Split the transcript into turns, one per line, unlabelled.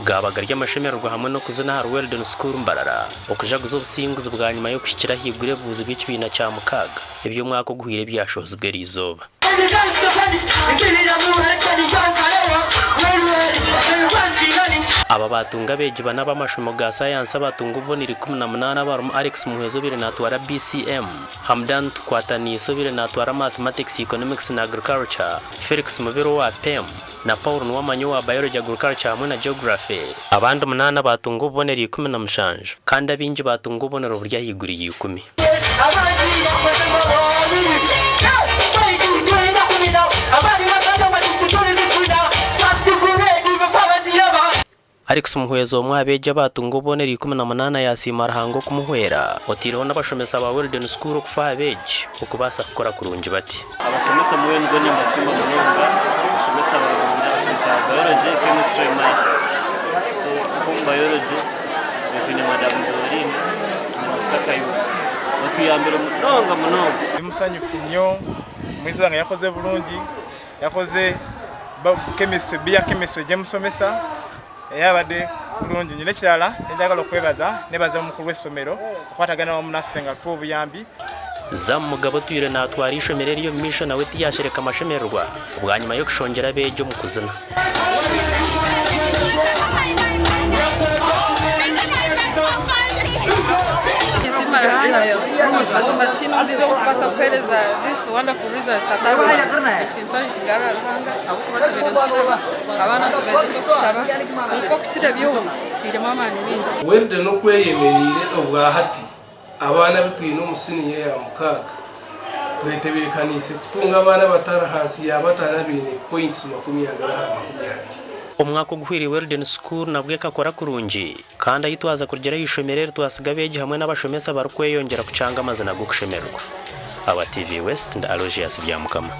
Gaaba gari amashemererwa hamwe n'okuzina ahari Weldon School Mbarara okujaguza obusinguzi bwanyima y'okuhikira ahaiguru ebibuuzo by'ekibiina kya mukaaga eby'omwaka oguhweire ebyashohozibwa eriizooba. Aba baatunga abeegi bana ab'amashomo ga sayansi abaatunga obubonero 18 abarimu Alex Muhwezi obaire naatwara BCM, Hamdan Tukwataniise obaire naatwara Mathematics, Economics na Agriculture, Felix Mubiru owa PEM, na Paul Nuwamanya owa Biology, Agriculture hamwe na Geography. Abandi munaana baatunga obubonero 17 kandi abaingi baatunga obubonero buri ahaiguru ya ikumi. Alex Muhwezi omwe aha beegi abaatunga obubonero 18 yaasiima Ruhanga okumuhwera, otaireho n'abashomesa ba Weldon School okufa aha beegi okubaasa kukora kurungi bati.
Abashomesa mbwenu bo nimbasiima munonga, abashomesa barungi, abashomesa ba biology, chemistry, math. So nk'omu biology twine madam Doreen na Mister Kayubi batuyambire munonga munonga.
Ndi musanyufu nnyo, omwezi wange yakoze burungi, yakoze chemistry, biya chemistry gyemusomesa eyabade kurungi nnyo. N'ekirala kyenjagala okwebaza, nebaza omukuru w'eisomero okukwatagana wamu naffe nga atuwa obuyambi.
Zam Mugabe otwire naatwara eishomero eri omu maisho nawe tiyashereka mashemererwa bwanyima y'okushongyera abeegi omu kuzina.
Nisiima Ruhanga mazima tihaine ondiijo orikubaasa kukuheereza this wonderful results atari Ruhanga. Ekitiinisa nikigarura Ruhanga ahabw'okuba tubaire nitushaba, abaana nitubeegyesa okushaba kwonka okukira byona tutairemu amaani maingi.
Weldon okweyemereire obwahati Abaana abu twine omu siniya eya mukaaga twetebeekaniise kutunga abaana abatari ahansi ya bataano abaine points 20 ahari 20.
Omwaka oguhweire Weldon School nabwo ekakora kurungi kandi ahi twaza kurugira aha ishomero eri twasiga abeegi hamwe n'abashomesa barikweyongyera kucanga amazina g'okushemererwa. Aba TV West ndi Aloysius Byamukama.